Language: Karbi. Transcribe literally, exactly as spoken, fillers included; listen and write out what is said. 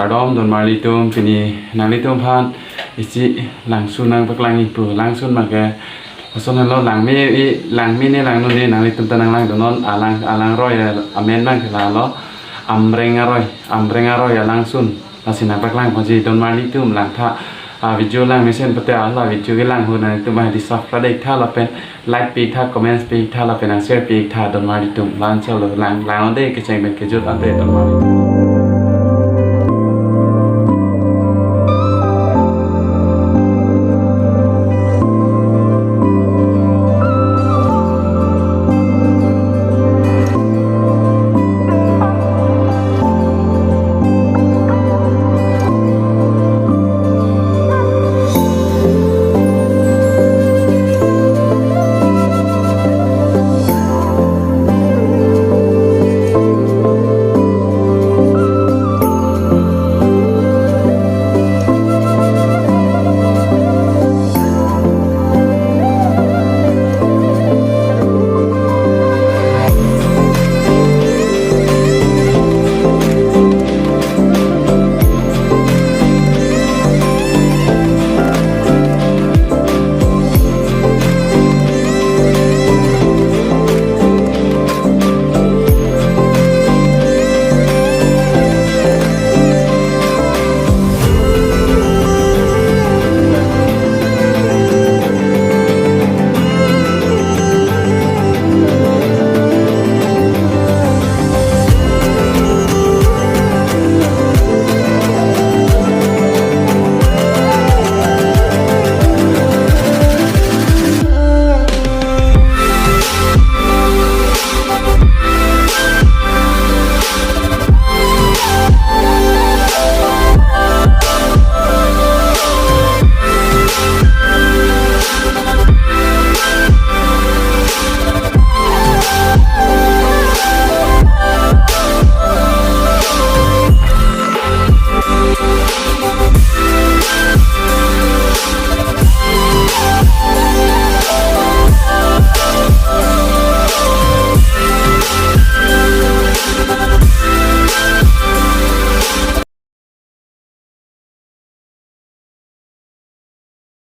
Kardom donmarlitum, pini nanglitum aphan isi langsun nangpaklang-ik pu. Langsun abangke lason lo, langme, i langme ne langno ne nanglitum ta nanglangdunnon. Alang, alangroi amen abangke lalo, Amreng aroi, Amreng aroi alangsun. Lasi nangpaklang ponji donmarlitum, langtha. A video langmesen pute hala video kelang ahut nanglitum hadi subscribe-ik tha lapen like pi-ik tha, comments pi-ik tha lapen nang share pi-ik tha donmarlitum. Lason lo, lang, lang-ode, kecheng pen kejut ante donmarlitum.